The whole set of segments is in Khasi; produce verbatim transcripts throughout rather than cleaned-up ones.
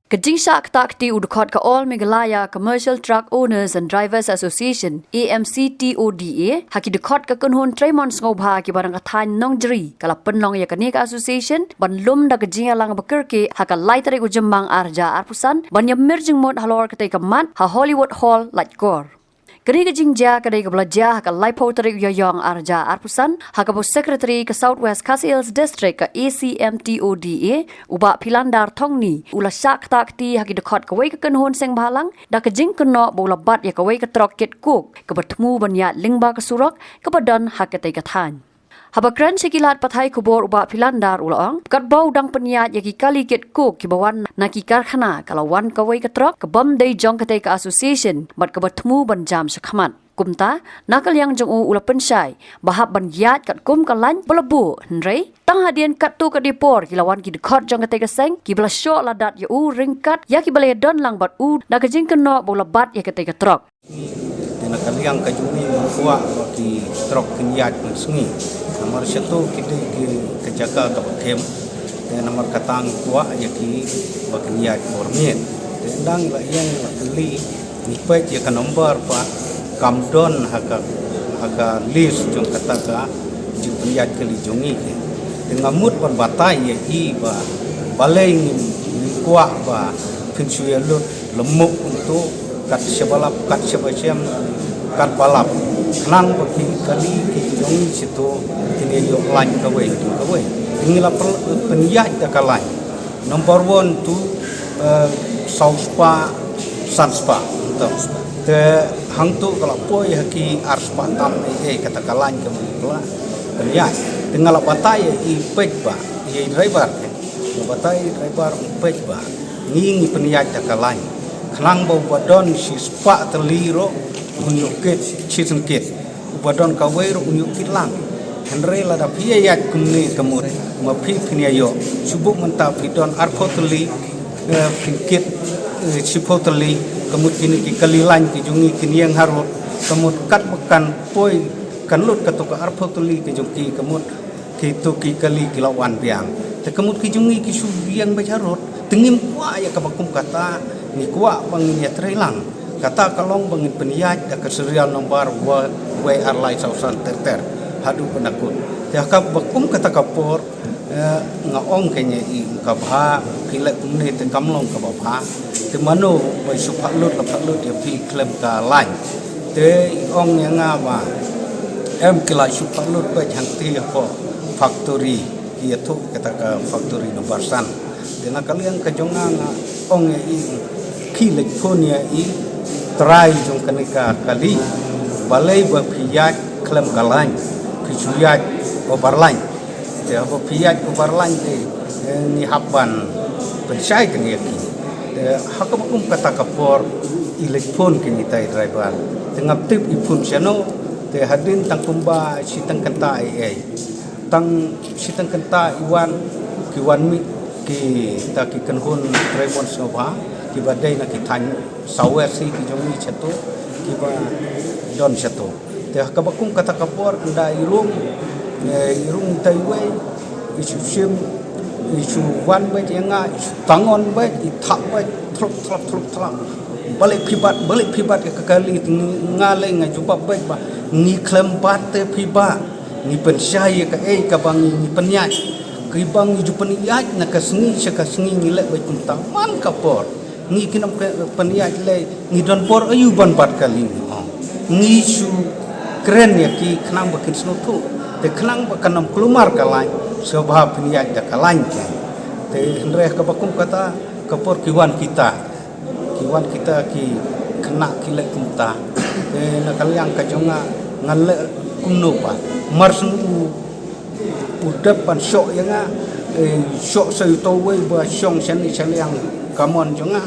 Ka jingshah ktah kti u dkhot ka All Meghalaya Commercial Truck Owners and Drivers Association, A M C T O D A, ha ki dkhot ka kynhun treimon sngewbha kiba dang ka thaiñ Nongjri, ka la pynlong ïa kane ka association ban lum da ka jingïalang ba kyrkieh ha ka lai tarik u Jymmang ar hajar arphew san ban ïamir jingmut halor katei ka mat ha Hollywood Hall, Laitkor. Kane ka jingjia ka dei kaba la jia ha ka laiphew tarik u Ïaïong ar hajar arphew san, ha kaba u Secretary ka South West Khasi Hills District ka A C M T O D A, u Bah Philandar Thongni, u la shah ktah kti ha ki dkhot kawei ka kynhun seng bhalang da ka jingkynnoh ba u la bat ïa kawei ka trok kit coke kaba thmu ban ïaid lyngba ka surok kaba don ha katei ka thaiñ. Haba kren sha ki lad pathai khubor, u Bah Philandar u la ong, katba u dang pynïaid ïa ki kali kit coke kiba wan na ki karkhana, ka la wan kawei ka trok ka bym dei jong katei ka association bad kaba thmu ban jam shakhmat. Kumta, na ka liang jong u, u la pynshai ba hap ban ïaid katkum ka lain ba la buh, hynrei tang hadien katto katne por ki la wan ki dkhot jong katei ka seng kiba la shoh ladat ïa u ryngkat ïa kiba la ïadon lang bad u da ka jingkynnoh ba u la bat ïa katei ka trok. Te na ka liang ka jong ngi ngi kwah ba ki trok kin ïaid mynsngi. Namar shato ki dei ki ka jaka kaba kem. Te namar kata ngi kwah ïa ki ba kin ïaid por miet. Te dang la ïeng la kylli, ngi peit ïa ka number pat kam don ha ka, ha ka list jong kata ka jingpynïaid kali jong ngi. Te nga mut ban batai ïa i ba balei ngi, ngi kwah ba phin shu ïa lut lymuk hangto, kat shaba lap, kat shaba shem, kat ba lap. Khnang ba ki kali ki jong ngi shito kin ïa ïoh lain kawei, kawei. Ngi la pyn-, pynïaid da ka lain. Number one to, eh, saw spah, san spah. Te hangto ka la poi ha ki ar spah tam ei ei, kata ka lain ka mut pla pynïaid. Te nga la batai ïa i peit ba, ïa i driver. Nga batai i driver peit ba ngi ngi pynïaid da ka lain. Khnang ba uba don shi spah tylli ruh un ïoh kit shi sngewkit. Uba don kawei ruh un ïoh kit lang. Hynrei lada phi ïa ïaid kumne ka mut ma phi phin ïa ïoh. Shu bud mynta phi don arphew tylli, eh, phin kit, eh, shiphew tylli, ka mut kine ki kali lain ki jong ngi kin ïeng harud, ka mut katba kan poi kan lut kato ka arphew tylli ki jong ki, ka mut kito ki kali ki la wan biang. Te ka mut ki jong ngi ki shu ïeng beit harud. Te ngim kwah ïa kaba kum kata, ngi kwah ba ngin ïatrei lang. Kata ka long ba ngin pynïaid da ka serial number wa-, wei ar lai saw san ter ter haduh ba na kut. Te ha kaba kum kata ka por, eh, nga ong kein ïa i, ka bha phi leh kumne te kam long kaba bha. Te mano ba shu phah lut la phah lut ïa phi khlem ka lain. Te i ong ïa nga ba em, ki la shu phah lut beit hangtei hapoh factory, ki ïathuh kata ka factory number san. Te na ka liang ka jong nga nga ong ïa i, khie leit phone ïa i trai jong kane ka kali, balei ba phi ïaid khlem ka lain, phi shu ïaid over lain. Te haba phi ïaid over lain te, eh, ngi hap ban pynshai kein ïa ki. Te ha kaba kum kata ka por i leit phone kein ïa i driver. Te ngam tip i phone shano, te hadien tang kumba shiteng kynta ei ei. Tang shiteng kynta i wan, ki wan mih kita ki kynhun treimon sngewbha kiba dei na ki thaiñ South West hi ki jong ngi shato, kiba don shato. Te ha kaba kum kata ka por ynda i rung, eh, i rung ita iwei, i shu shim, i shu wan beit ïa nga, i shu tangon beit, i thap beit, thlop thlop thlop thlop. Balei phi bat, balei phi bat ïa ka kali, nga lei nga jubab beit ba ngi khlem bat te phi bat. Ngi pynshai ïa kaei kaba ngi, ngi pynïaid. Kiba ngi ju pynïaid na ka sngi sha ka sngi ngi leh beit kumta man ka por. Ngi kin ym pynïaid lei, ngi don bor aïu ban bat kali ngi ong. Ngi shu kren ïa ki khnang ba kin sngewthuh. Te khnang ba kan ym kulmar ka lain, sngewbha pynïaid da ka lain kein. Te hynrei kaba kum kata ka por ki wan kita. Ki wan kita ki khynnah ki leh kumta. Te na ka liang ka jong nga ngan leh kumno pat. Mar shu u, u dep ban shoh ïa nga, eh, shoh sa uto uwei ba shong shane sha liang kamon jong nga.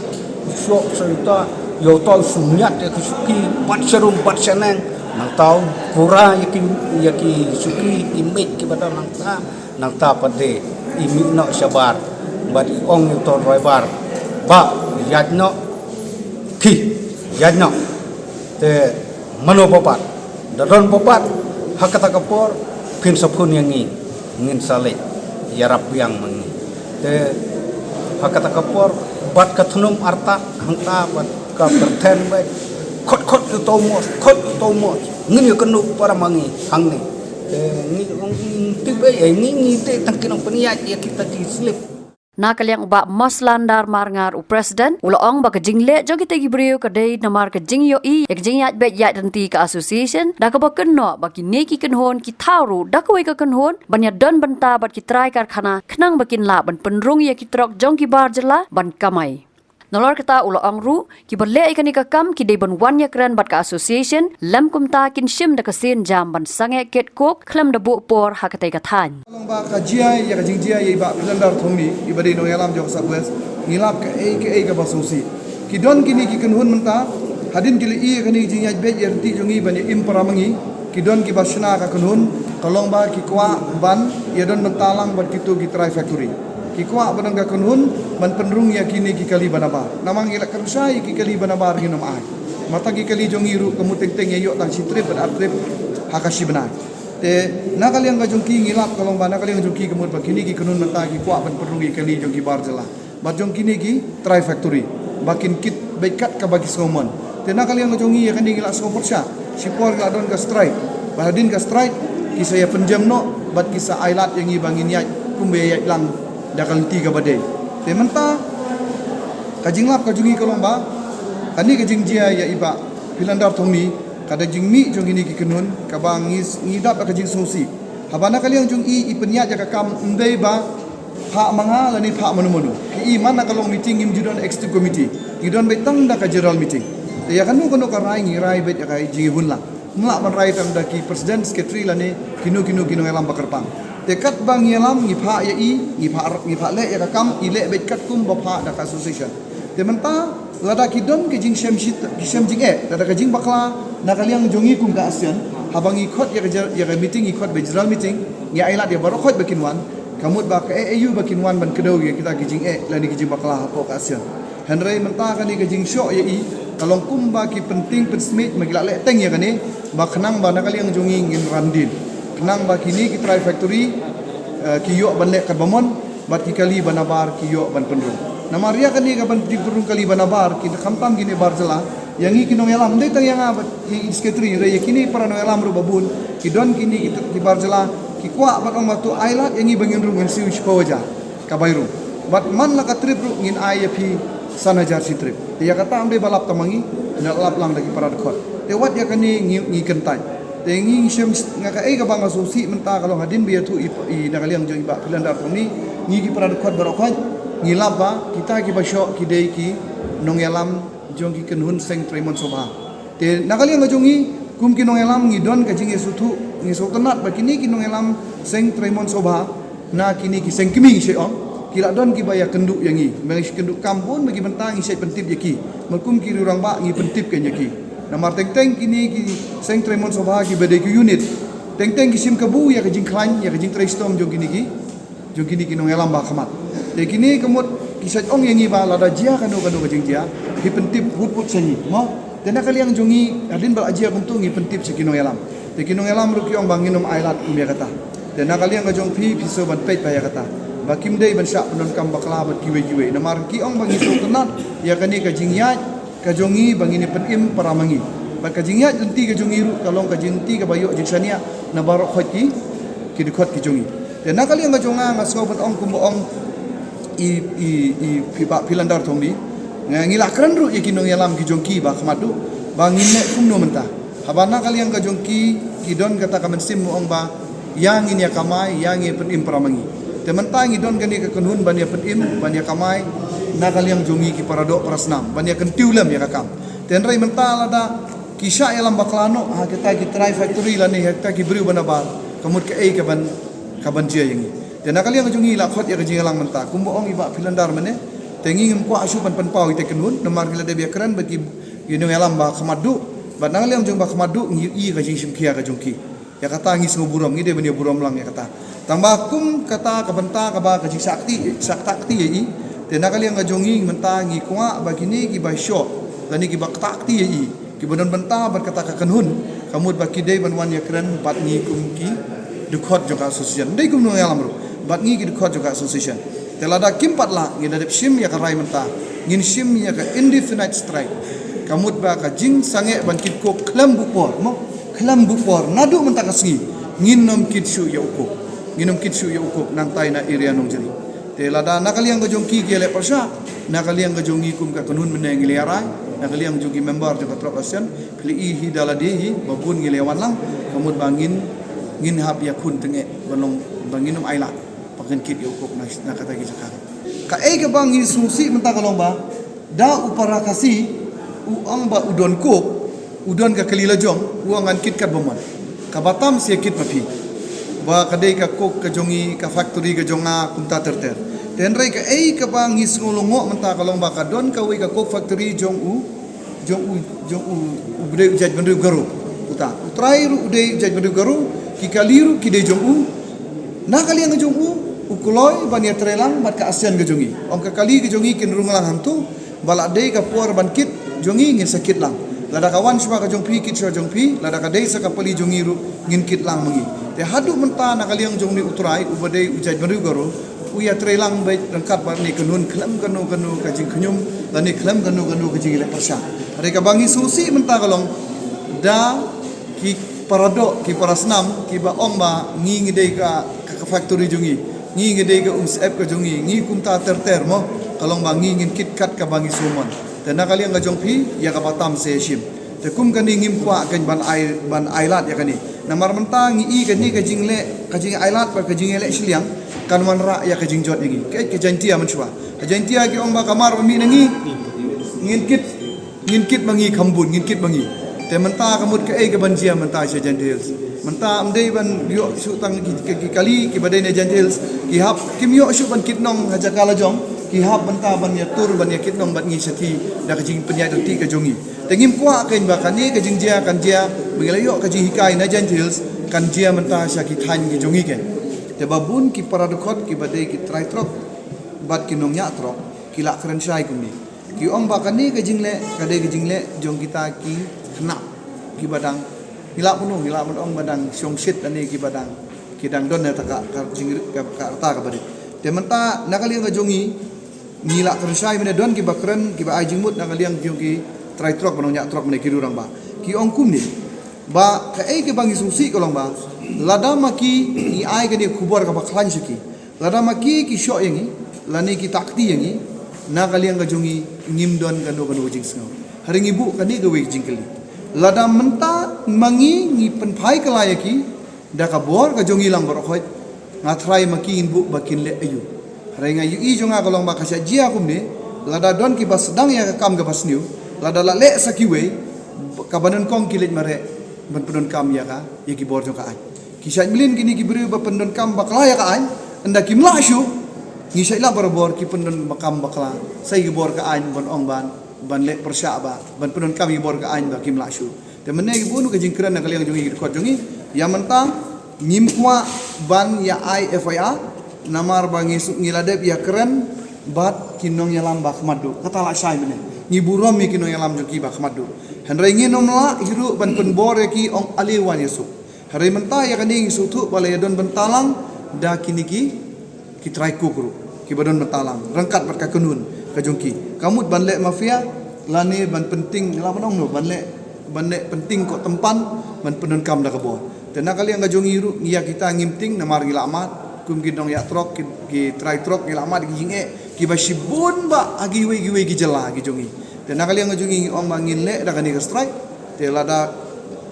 U shoh sa uto, ïa uto u shu ñiat ïa ki shuki, bat sharum bat shaneng. Nangta u pura ïa ki, ïa ki shuki, ki miej kiba don nangta. Nangta pat de i mih noh shabar bad i ong ïa uto u driver, "Bah, ïaid noh, khie, ïaid noh." Te mano ba bat? Da don ba bat ha kata ka por phin sa phone ïa ngi, ngin sa leit ïarap biang ma ngi. Te Ha kata ka por, bad ka thnum arta, hangta, bad ka pyrthen bad, khot khot ïa uto u mos, khot ïa uto u mos, ngin ïa kynduh para ma ngi, hangne. Eh, ngi, ngi, tip eh, ngi, ngi te tang ki nongpynïaid, ïa kita ki slip. Na ka liang u Bah Moslandar Marngar u president, u la ong ba ka jingleh jong kita ki briew ka dei namar ka jingïohi, ïa ka jingïaid beit ïaid ryntih ka association, da kaba kynnoh ba kine ki kynhun ki thaw ruh, da kawei ka kynhun, ban ïa don bynta bad ki trai karkhana, khnang ba kin lah ban pynrung ïa ki trok jong ki bar jylla, ban kamai. Nalor kata u la ong ruh, kiba leh ïa kane ka kam, ki dei ban wan ïakren bad ka association, lym kumta kin shim da ka sienjam ban sangeh kit coke, khlem da buh por ha katei ka thaiñ. Long ba ka jia, ïa ka jingjia, ïa i Bah Philander Thongni, iba dei nongïalam jong ka Sub West, ngi lap kaei kaei kaba sngewsih. Ki don kine ki kynhun mynta, hadien ki la ïohi ïa kane ka jingïaid beit ïaid ryntih jong ngi ban ïa im para ma ngi, ki don kiba shna ka kynhun, ka long ba ki kwah ban, ïa don bynta lang bad kito ki trai factory. Ki kwah ba don ka kynhun, ban pynrung ïa kine ki kali ba nabar. Namar ngi la kren shai ïa ki kali ba nabar ngin ym ai. Mynta ki kali jong ngi ruh ka mut teng teng ïa ïoh tang shi trip bad ar trip ha ka shi bnai. Te na ka liang ka jong ki ngi lap ka long ba na ka liang jong ki ka mut ba kine ki kynhun mynta ki kwah ban pynrung ïa ki kali jong ki bar jylla. Bad jong kine ki trai factory. Ba kin kit beit kat kaba ki sngewmon. Te na ka liang ka jong ngi ïa kane ngi la sngew pyrshah. Shipor ngi la don ka strike. Bad hadien ka strike ki sa ïa pynjem noh bad ki sa ai lad ïa ngi ba ngin ïaid kumba ïaid lang da ka lynti kaba dei. Te mynta ka jinglap ka jong ngi ka long ba kane ka jingjia ïa i Bah Philander Thongni, ka da jingmih jong kine ki kynhun, kaba ngi, ngi dap ka jingsngewsih. Haba na ka liang jong i, i pynïaid ïa ka kam ym dei ba phah ma nga lane phah mano mano. Ki i man na ka long meeting ngim ju don executive committee. Ngi don beit tang da ka general meeting. Te ïa kano kano ka rai ngi rai beit ïa ka jingïahun lang. Ym lah ban rai tang da ki president, secretary lane kino kino ki nongïalam ba kyrpang. Te katba ngi ïalam ngi phah ïa i, ngi phah, ngi phah leh ïa ka kam, i leh beit katkum ba phah da ka association. Te mynta lada ki don ki jingshem shit, ki shem jingeh, lada ka jingbakla na ka liang jong ngi kum ka ASEAN, haba ngi khot ïa ka jer-, ïa ka meeting, ngi khot ba general meeting, ngi ai lad ïa baroh khoit ba kin wan, ka mut ba ka A A U ba kin wan ban kdew ïa kita ki jingeh lane ki jingbakla hapoh ka ASEAN. Hynrei mynta kane ka jingshoh ïa i, ka long kumba ki pynting pynsmit ma ki la leh teng ïa kane, ba khnang ba na ka liang jong ngi ngin ran dien. Khnang ba kine ki trai factory, eh, ki ïoh ban leh katba mon, bad ki kali ba nabar ki ïoh ban pynrung. Namar ïa kane ka ban pynrung kali ba nabar, ki khamtam kine bar jylla, ïa ngi ki nongïalam, ym dei tang ïa nga bad ïa i secretary, hynrei ïa kine para nongïalam ruh ba bun, ki don kine ki, ki bar jylla, ki kwah ban ong ba to ai lad ïa ngi ba ngin rung ngan siew shiphew hajar. Ka bai rung. Bad man la ka trip ruh ngin ai ïa phi san hajar shi trip. Te ïa kata ym dei ba lap tang ma ngi, ngi lap lang da ki para dkhot. Te wat ïa kane ngi, ngi kyntait. Te ngi shem nga kaei kaba nga sngewsih mynta ka long hadien ba ïathuh i, i na ka liang jong i Bah Philander Thongni, ngi ki para dkhot baroh khoit, ngi lap ba kita kiba shoh ki dei ki nongïalam jong ki kynhun seng treimon sngewbha. Te na ka liang ka jong ngi, kum ki nongïalam ngi don ka jingïasngewthuh, ngi sngewtynnat ba kine ki nongïalam seng treimon sngewbha, na kine ki seng kmie ngi shait ong, ki la don kiba ïakynduh ïa ngi, ba ngi shait kynduh kam bun ba ki bynta ngi shait pyntip ïa ki. Mar kum ki riew rangbah ngi pyntip kein ïa ki. Namar teng teng kine ki seng treimon sngewbha kiba dei ki unit, teng teng ki shim kabu ïa ka jingkhlaiñ, ïa ka jingtrei shitom jong kine ki, jong kine ki nongïalam ba khmat. Te kine ka mut ki shait ong ïa ngi ba lada jia kano kano ka jingjia, phi pyntip wut wut sha ngi, mo? Te na ka liang jong ngi, hadien ba la jia kumto ngi pyntip sha ki nongïalam. Te ki nongïalam ruh ki ong ba ngin ym ai lad kum ïa kata. Te na ka liang ka jong phi, phi sngewbha ban peit ba ïa kata. Ba kim dei ban shah pyndonkam bakla bad kiwei kiwei. Namar ki ong ba ngi sngewtynnat ïa kane ka jingïaid ka jong ngi ba ngin ïa pynim para ma ngi. Bad ka jingïaid lynti ka jong ngi ruh ka long ka jinglynti kaba ïoh jingshaniah na baroh khoit ki, ki dkhot ki jong ngi. Te na ka liang ka jong nga, nga sngew ban ong kumba ong i, i, i phi Bah Philander Thongni. Nga, ngi la kren ruh ïa ki nongïalam ki jong ki ba khmat duh ba ngin leh kumno mynta. Haba na ka liang ka jong ki, ki don kata ka mynsiem ba ong ba ïa ngin ïa kamai, ïa ngin ïa pynim para ma ngi. Te mynta ngi don kane ka kynhun ban ïa pynim, ban ïa kamai na ka liang jong ngi ki para doh para snam, ban ïa kyntiew lem ïa ka kam. Te hynrei mynta lada ki shah ïalam bakla noh ha kita ki trai factory lane ha kita ki briew ba nabar, ka mut kaei kaban, kaban jia ïa ngi. Te na ka liang ka jong ngi la khot ïa ka jingïalang mynta, kumba ong i Bah Philander mynne. Te ngi ngim kwah shuh ban pynpaw ïa kita ki kynhun, namar ngi la dep ïakren bad ki, ki nongïalam ba khmat duh. Bad na ka liang jong ba khmat duh ngi ïohi ka jingshim khia ka jong ki. Ïa kata ngi sngewburom, ngi dei ban ïa burom lang ïa kata. Tang ba kum kata ka bynta kaba ka jingshah kti, shah kti ïa i. Te na ka liang ka jong ngi mynta ngi kwah ba kine kiba shoh lane kiba ktah kti ïa i, kiba don bynta bad kata ka kynhun, ka mut ba ki dei ban wan ïakren bad ngi kum ki dkhot jong ka association. Dei kum nongïalam ruh, bad ngi ki dkhot jong ka association. Te lada kim pat lah, ngi la dep shim ïa ka rai mynta, ngin shim ïa ka indefinite strike. Ka mut ba ka jingsangeh ban kit coke khlem buh por, mo, khlem buh por, naduh mynta ka sngi ngin nym kit shuh ïa u coke. Ngin nym kit shuh ïa u coke nangtai na area Nongjri. Te lada na ka liang ka jong ki ki leh pyrshah, na ka liang ka jong ngi kum ka kynhun mynne ngi la rai, na ka liang jong ki member jong ka trok ASEAN, phi la i hi da lade hi, ba bun ngi la wan lang, ka mut ba ngin, ngin hap ïakhun tyngeh, ba long, ba ngin nym ailad, ba ngin kit ïa u coke na, na kata ki jaka. Kaei kaba ngi sngewsih mynta ka long ba, da u para Khasi, u ong ba u don coke, u don ka kali la jong, u ong ngan kit katba mon. Kaba tam sa kit ma phi. Ba ka dei ka coke ka jong ngi, ka factory ka jong nga, kumta ter ter. Te hynrei kaei kaba ngi sngew lyngngoh mynta ka long ba ka don kawei ka coke factory jong u, jong u, jong u, u dei u jaitbynriew Garo. Uta, u trai ruh u dei u jaitbynriew Garo, ki kali ruh ki dei jong u. Na ka liang jong u, u kloi ban ïatreilang bad ka ASEAN ka jong ngi. Ong ka kali ka jong ngi kin rung lang hangto, ba la dei ka por ban kit jong ngi ngin sa kit lang. Lada ka wan shuwa ka jong phi, kit shuwa jong phi, lada ka dei sa ka pali jong ngi ruh ngin kit lang ma ngi. Te haduh mynta na ka liang jong une u trai, uba dei u jaitbynriew Garo, u ïatreilang beit ryngkat bad ne kynhun khlem kano kano ka jingkhñium, lane khlem kano kano ka jingleh pyrshah. Hynrei kaba ngi sngewsih mynta ka long, da ki para doh, ki para snam, kiba ong ba ngi ngi dei ka, ka, ka factory jong ngi, ngi ngi dei ka umsyep ka jong ngi, ngi kumta ter ter mo, ka long ba ngi ngin kit kat kaba ngi sngewmon. Te na ka liang ka jong phi, ïa kaba tam sa shim. Te kum kane ngim kwah kein ban ai, ban ailad ïa kane. Namar mynta ngi i kane ka jingleh, ka jingailad bad ka jingïaleh shiliang, kan wanrah ïa ka jingjot ïa ngi. Ka, ka Jaintia mynshuwa. Ka Jaintia ki ong ba ka mar ba mih na ngi, ngin kit, ngin kit ma ngi kham bun, ngin kit ma ngi. Te mynta ka mut kaei kaban jia mynta sha Jaintia Hills. Mynta ym dei ban ïoh shuh tang ki, ki, ki kali kiba dei na Jaintia Hills, ki hap, kim ïoh shuh ban kit nong ha jaka la jong, ki hap mynta ban ïatur, ban ïakit nong bad ngi shathie, da ka jingpynïaid ryntih ka jong ngi. Te ngim kwah kein ba kane ka jingjia kan jia, ba ngi la ïoh ka jinghikai na Jaintia Hills, kan jia mynta sha ki thaiñ ki jong ngi kein. Te ba bun ki para dkhot kiba dei ki trai trok, bad ki nongñiah trok, ki la kren shai kumne. Ki ong ba kane ka jingleh, ka dei ka jingleh jong kita ki khynnah, kiba dang, ngi lah ban ong, ngi lah ban ong ba dang shongshit lane kiba dang, ki dang don ïa kata ka, ka jing, ka, ka rta kaba rit. Te mynta na ka liang ka jong ngi, ngi la kren shai mynne, don kiba kren, kiba ai jingmut na ka liang jong ki trai trok, ba nongñiah trok mynne, ki rangbah. Ki ong kumne, ba kaei kaba ngi sngewsih ka long ba, lada ma ki, ngi ai kane ka khubor kaba khlaiñ sha ki, lada ma ki ki shoh ïa ngi, lane ki takti ïa ngi, na ka liang ka jong ngi, ngim don kano kano ka jingsngew. Hynrei ngi buh kane kawei ka jingkylli. Lada mynta ma ngi ngi pynphai kylla ïa ki da ka bor ka jong ngi lang baroh khoit, nga tharai ma ki ngin buh ba kin leh aïu. Hynrei nga ïohi jong nga ka long ba ka shah jia kumne, lada don kiba sdang ïa ka kam kaba sniew, lada la leh sa kiwei, kaba nyngkong ki leit mareh ban pyndonkam ïa ka, ïa ki bor jong ka aiñ. Ki shait mlien kine ki briew ba pyndonkam bakla ïa ka aiñ, ynda kim lah shuh, ngi shait lap barabor ki pyndonkam bakla sa ïa ki bor ka aiñ, ban ong ban, ban leh pyrshah ba, ban pyndonkam ïa ki bor ka aiñ ba kim lah shuh. Te mynne ki bun ka jingkren na ka liang jong ngi, ki dkhot jong ngi, ïa mynta ngim kwah ban ïa ai F I R, namar ba ngi suk, ngi la dep ïakren bad ki nongïalam ba khmat duh. Kata la shai mynne. Ngi burom ïa ki nongïalam jong ki ba khmat duh. Hynrei ngin ym lah hi ruh ban pynbor ïa ki, ong ale wan ïasuk. Hynrei mynta ïa kane ngi sngewthuh ba la ïadon bynta lang da kine ki, ki trai coke ruh, kiba don bynta lang ryngkat bad ka kynhun ka jong ki. Ka mut ban leh mafia, lane ban pynting, la ban ong no, ban leh, ban leh pynting ko tympan, ban pyndonkam da ka bor. Te na ka liang ka jong ngi ruh, ngi ïa kita ngim ting, namar ngi la mad, kum ki nongïatrok, ki, ki trai trok, ngi la mad ki jingeh kiba shibun ba ha kiwei kiwei ki jylla ki jong ngi. Te na ka liang ka jong ngi, ngi ong ba ngin leh da kane ka strike. Te lada,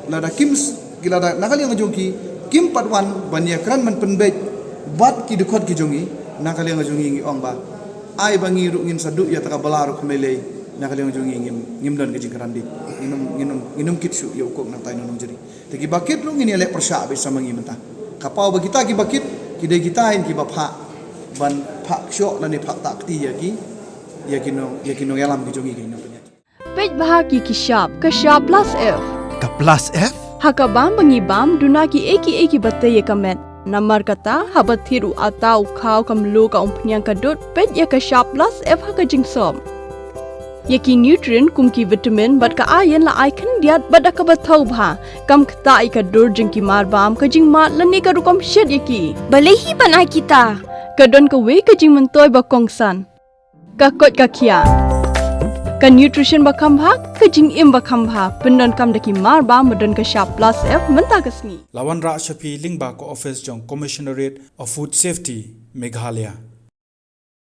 lada kim s-, ki lada, na ka liang ka jong ki, kim pat wan ban ïakren ban pynbeit bad ki dkhot ki jong ngi, na ka liang ka jong ngi, ngi ong ba ai ba ngi ruh ngin sa duh ïa kata ka bala ruh khlem lei lei, na ka liang ka jong ngi ngim, ngim don ka jingkren dei. Ngin ym, ngin ym, ngin ym kit shuh ïa u coke nangtai na Nongjri. Te kiba kit ruh ngin ïaleh pyrshah beit sa ma ngi mynta. Ka paw ba kita kiba kit, ki dei kita hi kiba phah, ban phah kshoh lane phah takti ïa ki, ïa ki nong, ïa ki nongïalam ki jong ngi, ki nongpynïaid. Peit bha ki, ki shap, ka shap plus F. Ka plus F? Ha ka bam ba ngi bam, duna kiei kiei kiba tei ïa ka met. Namar kata, haba thied u atta, u khaw, ka mluh, ka umphniang, ka dud, peit ïa ka shap plus F ha ka jingsop. Ïa ki nutrient kum ki vitamin bad ka iron la ai khyndiat bad da kaba thaw bha. Kam ktah ïa ka dur jong ki marbam, ka jingmad lane ka rukom shet ïa ki. Balei hi ban ai kita? Ka don kawei ka jingmyntoi ba kongsan. Ka koit ka khiah. Ka nutrition ba kham bha, ka jingim ba kham bha. Pyndonkam da ki mar ba, ba don ka shap plus F mynta ka sngi. La wanrah sha phi lyngba ka office jong Commissionerate of Food Safety, Meghalaya.